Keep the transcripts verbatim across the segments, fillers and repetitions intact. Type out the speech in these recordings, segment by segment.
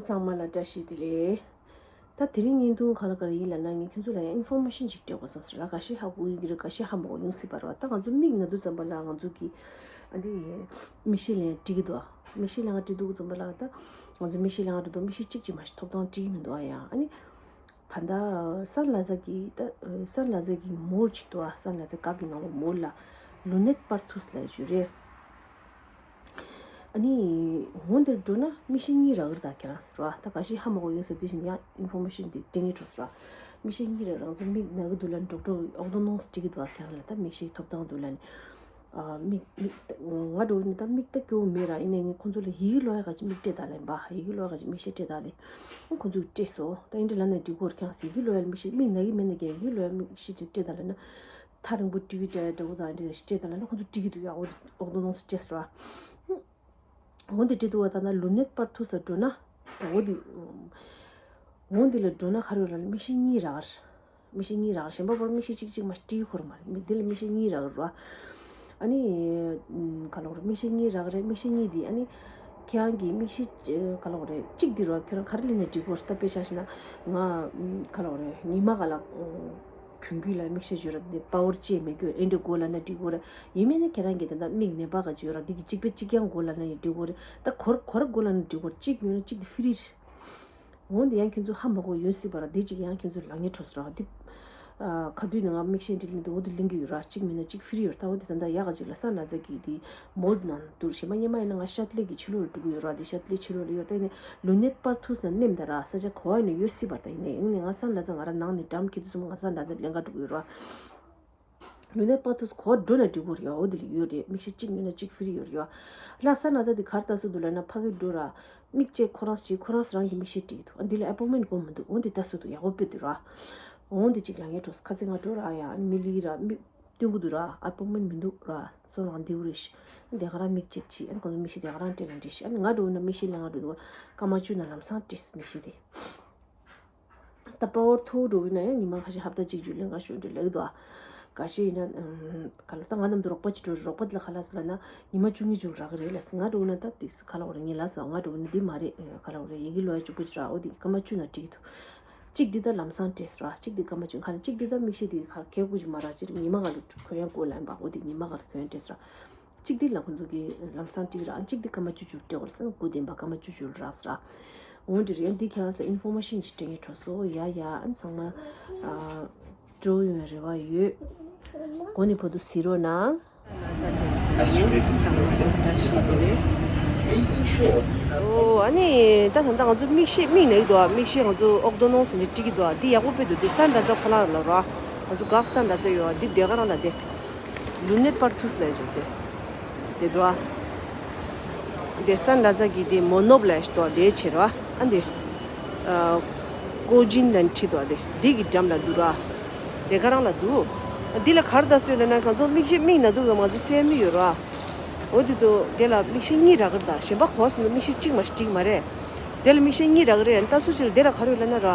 ཚང་མ་ལ་བཀྲ་ཤིས་བདེ་ལེགས། ད་དེ་རིང་བརྙན་ཐུང་ག་ལ་ག་རེ་ཡིན་ལབ་ན། ངས་ཁྱོད་ཚོ་ལ་ཡང་ཨིན་ཕོར་མེ་ཤན་ཅིག་སྤྲད་དགོས་བསམ་སོང་། ད་འགའ་ཤས་ཧ་གོ་ཡོང་གི་རེད། འགའ་ཤས་ཧ་མ་གོ་ཡོང་སྲིད་པ་རེད་བ། ད་ང་ཚོ་མིག་ན་དུས་ཙམ་པ་ལ་ང་ཚོ་གི་ཨ་འདི་མིག་ཤེལ་ལན་སྤྲད་ཀྱི་འདུག་མིག་ཤེལ་ལན་སྤྲད་དུས་ཙམ་པ་ལ་ད་ང་ཚོ་མིག་ཤེལ་ལན་སྤྲད་དུས་མིག་ཤེལ་གཅིག་གཅིག་མ་ཞིག་ཐོབ་ཐང་སྤྲད་ཀྱི་མི་འདུག་ཨ་ཡ། ཨ་ནི་ད་ལྟ་སན་ལ་ཛ་གི་ད་སན་ལ་ཛ་གི་མོལ་ཅིག་འདུག་ཨ། སན་ལ་ཛ་ག་གི་ནང་ལ་མོལ་ལ་ལུ་ནེད་པར་ཐུས་ལབ་ཡ་ཅིག་ཡོད་རེད། ཨ་ནི་འོ་འདིར་འགྲོ་ན་མིག་ཤེལ་གཉིས་རག་གི་རེད་ད་ཁྱེད་རང་ཟེར་བ། ད་འགའ་ཤས་ཧ་མ་གོ་ཡོད་ས་དེ་བཞིན་ཡང་ཨིན་ཕོར་མེ་ཤན་དེ་སྤྲད་ངེས་འགྲོ་ཟེར་བ། མིག་ཤེལ་གཉིས་རག་རང་ཚོ་མིག་ན་གི་འདུག་ལ་འགྲོགས་འགྲོགས་ཨོག་དོ་ནོང་སྤྲད་ཀྱི་འདུག་ཨ། ཁྱེད་རང་ལ་ད་མིག་ཤེལ་ཐོབ་ཐང་འདུག་ལ་ནི། ཨ་མིག་མིག་ང་འགྲོ་ནི་ད་མིག་ད་སྐྱོ་བོ་མེད་ར། ཡིན་ནའི་ངས་ཁོང་ཚོ་ལ་ཡི་གེ་ཀློག་ཡ་ག་ཅིག་མིག་སྤྲད་ད་ལེན་པ། ཡི་གེ་ཀློག་ཡ་ག་ཅིག་མིག་ཤེལ་སྤྲད་ད་ལེན། ཁོང་ཚོས་སྤྲད་སོང་། ད་ཡིན་འདྲ་ལབ་ནས་འགྲིག་གོ་ར། ཁྱེད་རང་ཡི་གེ་ཀློག་ཡ་མིག་ཤེལ་མིག་ན་གི་མེད་ན་ཀྱང་ཡི་གེ་ཀློག་ཡ་མིག་ཤེལ་ཅིག་སྤྲད་ད་ལེན་ན། ཐག་རིང་པོ་ཊི་བི་འདྲ་འདྲ་བོ་དང་འདྲ་ཞིག་སྤྲད་ད་ལ་ན་ཁོང་ཚོ་ཊི་བི་འདུག་ཡ། འོ་འོག་དོ་ནོང་སི་ཊེས་ར། འོ་འདི་སྤྲད་འདུག་བ། ད་ན་ལུ་ནེད་པར་ཐུས་ལ་འགྲོ་ན། འོ་འདི་འོ་འདི་ལ་འགྲོ་ན་ག་རེ་ཡོད་ལ་མིག་ཤེལ་གཉིས་རག་ར། མིག་ཤེལ་གཉིས་རག་ར། གཞན་པ་བོར་མིག་ཤེལ་གཅིག་གཅིག་མ་ཊི་བི་ཁོ་ར་མ་རེད། མི་འདི་ལ་མིག་ཤེལ་གཉིས་རག་ར། ཨ་ནི་ག་ལོག་རེད། མིག་ཤེལ་གཉིས་རག་རེད། མིག་ཤེལ་གཉིས་འདི་ཨ་ནི་ཁྱེད་རང་གི་མིག་ཤེལ་ག་ལོག་རེད། གཅིག་འདི་ར་ཁྱོད་རང་ག་རེ་ལེན་ན་འགྲིག་གོ་ར། ད་དཔེ་ཆ་བཞག་ན་ང་ག་ལོག་རེད། ཉི་མ་ག་ལ། གྱོན་གྱི་ལ་མིག་ཤེལ་ཡོད་ར། འདི་པ་ཝར་ཅེ་མེད་རྒྱུ་ཨེ་འདྲ་དགོས་ལབ་ན་འགྲིག་གོ་ར། ཡིན་མིན་ན་ཁྱེད་རང་གི་ད་ལྟ་མིག་ནད་པ་ག་ཅིག་ཡོད་ར། འདི་གི་གཅིག་པའི་གཅིག་རྐྱང་དགོས་ལབ་ན་ཡང་འགྲིག་གོ་ར། ད་གོ་ར་གོ་ར་དགོས་ལབ་ན་འགྲིག་གོ་ར། གཅིག་ཡོད་ན་གཅིག་དེ་ཧྥི་རི་རེད། འོ་འདི་ཡང་ཁྱེད་ཚོ་ཧ་མ་གོ་ཡོད་སྲིད་པ་ར། འདི་གཅིག་ཡང་ཁྱེད་ཚོ་ལ་ངས་འཕྲོ་སོང་ར། འདི་ཨ་ག་དུས་ནས་ང་མིག་ཤེལ་འདི་ལེན་འདུག་འོ་འདི་ལེན་གི་ཡོད་ར། གཅིག་མིན་ན་གཅིག་ཧྥི་རི་ཡོད་ར། ད་འོ་འདི་ད་ལྟ་ཡག་ག་ཅིག་ལ་སན་ལ་ཛ་གི་འདི་མོལ་ནང་འདུག་གཞན་པ་སྔོན་མ་ཡིན་ན་ང་ཤ་ཏི་ལི་གི་ཕྱི་ལོགས་ལ་འགྲོ་གི་ཡོད་ར། འདི་ཤ་ཏི་ལི་ཕྱི་ལོགས་ལ་ཡོད། ད་ཡིན་ནའི་ལུ་ནེད་པར་ཐུས་ན་ནེམ་ད་ར་ས་ཆ་ག་བ་ཡིན་ན་ཡོད་སྲིད་པ་ར། ད་ཡིན་ནའི་ཡིན་ནའི་ང་སན་ལ་ཛ་ང་ར་ནང་ནས་འགྲམ་ཁྱེད་ཚོ་ཚང་མ་ང་སན་ལ་ཛ་ལེན་ག་འགྲོ་གི་ཡོད་ར། ལུ་ནེད་པར་ཐུས་ག་བ་འགྲོ་ན་འགྲིག་གོ་ར་ཡ། འོ་འདི་ལ་ཡོད་རེད། མིག་ཤེལ་གཅིག་ཡོད་ན་གཅིག་ཧྥི་རི་ཡོད་ར་ཡ། ལ་སན་ལ་ཛ་འདི་ག་རེ་ལྟ་སྲོལ་འདུག་ལབ་ན་ཕ་གི་འགྲོ་ར། མིག་ཅེ་ཁོ་རང་ཅིག་ཁོ་རང་རང་གི་མིག་ཤེལ་སྤྲད་ཀྱི་འདུག་ཨ་འདི་ལ་ཨེ་པོན་མེན་དགོས་མི་འདུག་འོ་འདི་ལྟ་སྲོལ་འདུག་ཡག་པོ་དཔེ་འདུག་ར། འོ་འདི་གཅིག་ལ་ངས་འགྲོ་ཁ་ཚེ་ང་འགྲོ་ར་ཡ། མི་ལི་ར་མིག་སྟོན་གི་འདུག་ར། ཨེ་པོན་མེན་མི་འདུག་ར། སོ་རང་འདི་འུ་རེ་ཤི། ཨ་འདི་ག་རང་མིག་ཅེ་ཅི་ཨ་ཁོང་ཚོ་མིག་ཤེལ་འདི་ག་རང་སྤྲད་ན་འགྲིག་ཤི། ཨ་ང་འགྲོ་ན་མིག་ཤེལ་ལ་ང་འགྲོ་འདུག་སྐར་མ་བཅུ་ན་ལམ་སང་སྤྲད་མིག་ཤེལ་དེ། ད་པ་ཝར་མཐོ་འགྲོ་གི་ན་ཡང་ཉི་མ་ཁ་ཤས་ཧབ་ཏ་གཅིག་བརྒྱུད་ལེན་ག་ཤོད་འདྲ་ལེགས་འདུག་ཨ། འགའ་ཤས་ཡིན་ན་ཨམ་ག་ལ་ད་ང་རྣམས་དུ་རོགས་པ་ཅིག་འགྲོ་རོགས་པ་དེ་ལ་ག་ལ་སོང་ལབ་ན་ཉི་མ་བཅུ་གཉིས་བཅུ་རག་གི་རེད་ལ་སོང་། ང་འགྲོ་ན་ད་དེ་ག་ལ་བ་རེད། ངས་ལ་སོང་ང་འགྲོ་ན་འདི་མ་རེད། ག་ལ་བ་རེད། ཡི་གེ་ལོ་ཡ་བཅུ་པོ་ཅིག་རག་འོ་དེ་སྐར་མ་བཅུ་ན་འགྲིག་གི་འདུག་གཅིག་འདི་ད་ལམ་སང་སྤྲད་ར། གཅིག་འདི་སྐར་མ་བཅུ་ཁ་ན་གཅིག་འདི་ད་མིག་ཤེལ་འདི་ག་གལ་དགོས་ཅིག་མ་རག་ཅིག་ཉི་མ་ག་ལ་གྱོན་ཡ་དགོས་ལབ་པ་འོ་དེ་ཉི་མ་ག་ལ་གྱོན་སྤྲད་ར། གཅིག་འདི་ལ་ཁོང་ཚོ་གི་ལམ་སང་སྤྲད་ར། གཅིག་འདི་སྐར་མ་བཅུ་བཅུ་སྤྲད་གོ་ལ་སང་དགུ་ལྡན་པ་སྐར་མ་བཅུ་བཅུ་རག་ས་ར། འོ་འདི་རེད། འདི་ཁྱེད་རང་ཚོ་ཨིན་ཕོར་མེ་ཤན་ཅིག་སྤྲད་ངེས་འགྲོ་སོ་ཡ་ཡ། ཨ་ཚང་མ་ཨ་འགྲོ་ཡོང་རེ་བ་ཡོད། གོ་ནི་བོ་དུ་ཟེར་རོགས་གནང་། ཨོ་ཨ་ནི་ད་ད་ད་ང་ཚོ་མིག་ཤེལ་མིག་ན་གི་འདུག་ཨ། མིག་ཤེལ་ང་ཚོ་ཨོག་དོ་ནོང་ཟེར་ནས་སྤྲད་ཀྱི་འདུག་ཨ། འདི་ཡག་པོ་དཔེ་འདུག་འདི་སན་ལ་ཛ་ཁོ་རང་ལ་ར། ང་ཚོ་འགག་སན་ལ་ཛ་ཡོད་ཨ། འདི་དེ་ག་རང་ལ་དེ། ལུ་ནེད་པར་ཐུས་ལ་ཡོད་དེ། དེ་འདུག་ཨ། དེ་སན་ལ་ཛ་གི་དེ་མོ་ནོབ་ལ་ཡོད་དོ་དེ་ཆེ་ར་ཨ། འདི་ཨ་ཀོ་ཇིན་ལན་ཁྲི་དོ་དེ་འདི་གི་འགྲམ་ལ་འདུག་ར། དེ་ག་རང་ལ་འདུག་འདི་ལ་ག་རེ་ལྟ་སྲོལ་ལབ་ན་ང་ཚོ་མིག་ཤེལ་མིག་ན་དུག་དང་ང་ཚོ་སེ་མི་ཡོད་ར། འོ་དེ་དོ་དེ་ལ་མིག་ཤེལ་གཉིས་རག་གི་རེད། ད་གཞན་པ་གོ་སོང་ན་མིག་ཤེལ་གཅིག་མ་གཅིག་མ་རེད། དེ་ལ་མིག་ཤེལ་གཉིས་རག་གི་རེད། ལྟ་སྲོལ་ཅིག་ལ་དེ་ལ་ག་རེ་ཡོད་ལབ་ན་ར།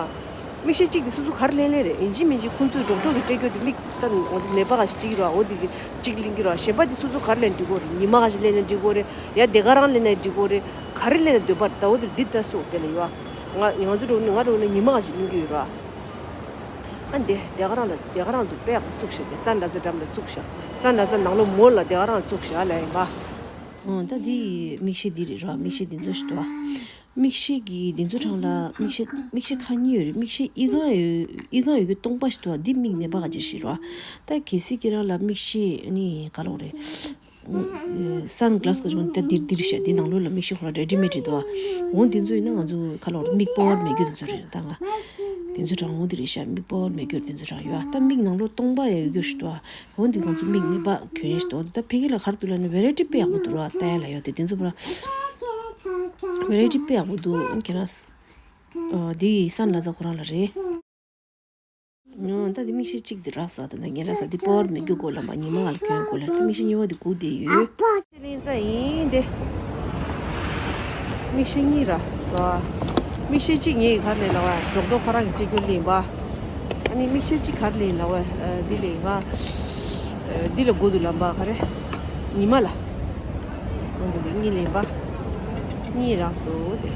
མིག་ཤེལ་གཅིག་དེ་སོ་སོ་ག་རེ་ལེན་ལེན་རེད། ཡིན་གཅིག་མིན་གཅིག་ཁོང་ཚོས་འགྲོགས་འགྲོགས་ཀྱི་སྤྲད་རྒྱུ་དེ་མིག་ད་ང་ཚོ་ནད་པ་ག་ཞིག་སྤྲད་ཀྱི་ར། འོ་དེ་གི་གཅིག་ལེན་གྱི་ར། གཞན་པ་དེ་སོ་སོ་ག་རེ་ལེན་འགྲིག་གོ་རེད། ཉི་མ་ག་ཞིག་ལེན་ན་འགྲིག་གོ་རེད། ཡ་དེ་ག་རང་ལེན་ན་འགྲིག་གོ་རེད། ག་རེ་ལེན་ན་འདོད་པ་རེད། ད་འོ་དེ་འདི་ལྟ་སོ་དེ་ལ་ཡོད། ང་ང་ཚོ་འགྲོ་ནི་ང་འགྲོ་ནི་ཉི་མ་ག་ཞིག་ལེན་གྱི་ཡོད་ར། ཨ་འདི་དེ་ག་རང་ལ་དེ་ག་རང་དུ་དཔེ་ཡག་པོ་བཙུགས་ཤག་དེ་སན་ལ་ཛ་འགྲམ་ལ་བཙུགས་ཤག་སན་ལ་ཛ་ནང་ལོགས་མོལ་ལ་དེ་ག་རང་བཙུགས་ཤག་ལ་ཡིན་པ། ཨོ་ད་འདི་མིག་ཤེལ་འདི་རེད་ར། མིག་ཤེལ་འདི་ཚོ་ཞིག་འདུག་ཨ། མིག་ཤེལ་གྱི་འདི་ཚོ་གྲངས་ལ་མིག་ཤེལ་མིག་ཤེལ་ཁ་གཉིས་ཡོད་རེད། མིག་ཤེལ་ཨི་གང་ཡོད་ཨི་གང་ཡོད་ཀྱི་སྟོང་པ་ཞིག་འདུག་ཨ། འདི་མིག་ནད་པ་ག་ཅིག་ཞིག་རེད་བ། ད་གལ་སྲིད་ཁྱེད་རང་ལ་མིག་ཤེལ་ཨ་ནི་ག་ལབ་དགོས་རེད། སན་གྷ་ལ་སི་ག་ཅུང་ད་འདིར་འདིར་ཤ་འདི་ནང་ལོགས་ལ་མིག་ཤེལ་ཁོ་རང་རེ་ཌི་མེད་རེད་འདུག་ཨ། འོ་འདི་ཚོ་ཡིན་ན་ང་ཚོ་ག་ལབ་དགོས་རེད། མིག་པ་ཝར་མེད་རྒྱུ་འདི་ཚོ་རེད། ད་ང་འདི་ཚོ་གྲངས་འོ་འདི་རེད་ཤ། མིག་པ་ཝར་མེད་རྒྱུ་འདི་ཚོ་གྲངས་ཡོད་ཨ། ད་མིག་ནང་ལོགས་སྟོང་པ་ཡ་ཡོད་རྒྱུ་ཞིག་འདུག་ཨ། འོ་འདི་ང་ཚོ་མིག་ནད་པ་གྱོན་ཞིག་འདུག་ད་ཕ་གི་ལ་ག་རེ་འདུག་ལབ་ན་ཝེ་རའི་ཊི་དཔེ་ཡག་པོ་འདུག་ར། ལྟ་ཡ་ལ་ཡོད་དེ་འདི་ཚོ་བ་ར་ཝེ་རའི་ཊི་དཔེ་ཡག་པོ་འདུག་ཁྱེད་རང་ཨ་འདི་སན་གྷ་ལ་སི་ཁོ་རང་ལ་རེད། ཨོ་ད་འདི་མིག་ཤེལ་གཅིག་འདི་རག་སོང་། ད་ངས་ལབ་ས་འདི་པ་ཝར་མེད་རྒྱུ་དགོས་ལབ་པ། ཉི་མ་ལ་གྱོན་དགོས་ལབ། ད་མིག་ཤེལ་གཉིས་པ་འདི་སྒུག་བསྡད་ཡོད། དེ་ལེན་ས་ཡིན་ཏེ། མིག་ཤེལ་གཉིས་རག་སོང་། མིག་ཤེལ་གཅིག་ངས་ག་རེ་ལེན་ལབ་པ། འགྲོགས་འགྲོགས་ཁོ་རང་གི་སྤྲད་རྒྱུ་ལེན་པ། ཨ་ནི་མིག་ཤེལ་གཅིག་ག་རེ་ལེན་ལབ་པ། འདི་ལེན་ང་། འདི་ལ་དགོས་འདུག་ལབ་པ་ག་རེ། ཉི་མ་ལ། འོ་འདི་གཉིས་ལེན་པ། གཉིས་རག་སོང་སྟེ།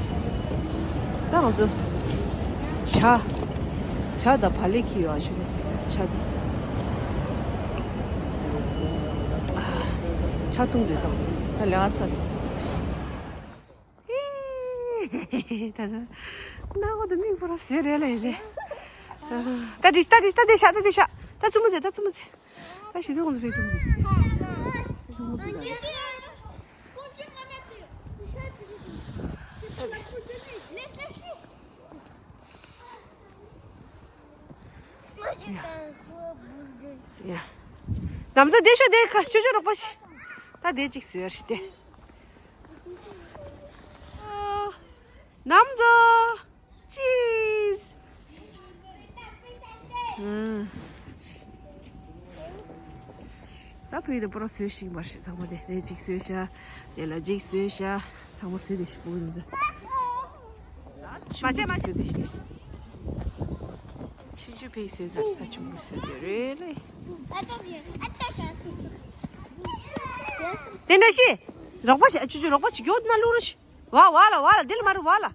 ང་ཚོ་ཇ། ཇ་དང་བག་ལེབ་ཁྱེར་ཡོང་ཞུ་ནས་ཇ། ཇ་འཐུང་དུས་དང་ད་ལས་ཀ་ཚར། ད་ད་ནག་པོ་དང་མིག་པོ་ར་ཟེར་རེད་ལ་ཡིན་ཏེ། ད་དྲིས་ད་དྲིས་ད་དེ་ཤ་ད་དེ་ཤ་ད་བཙུན་མོ་ཟེར་ད་བཙུན་མོ་ཟེར། ད་ཞི་དུ་ཁོང་ཚོ་ཕེབས་བཙུན་མོ་ཟེར། ཡ། ནམ་ཚོ་བསྡད་ཤོག་བསྡད་ཁ་ཆུ་ཆུ་རོགས་པ་ཞིག་ད་བསྡད་ཅིག་ཟེར་ཞིག་སྟེ། ནམ་ཚོ། ཅིས། ཨུམ། ད་ཕུའི་དེ་པོ་ར་བཟོས་ཤིག་མར་ཞིག་ཚང་མ་དེ་རེ་གཅིག་བཟོས་ཤ། དེ་ལ་གཅིག་བཟོས་ཤ། ཚང་མ་བཟོས་དེ་ཞིག་ཕུ་ཡིན་ད། མ་བྱས་མ་བཟོས་དེ་ཞིག་ཆུ་ཆུ་ཕེ་བཟོས་ཟ་ད་ཆུ་མོ་བཟོས་དེ་རེད་ལེ། དེ་འདྲ་ཞིག་རོགས་པ་ཞིག་ཆུ་ཆུ་རོགས་པ་ཞིག་ཡོད་ན་ལུ་རུ་ཞིག་ཝ་ཝ་ལ་ཝ་ལ་དེ་ལ་མ་རུ་ཝ་ལ།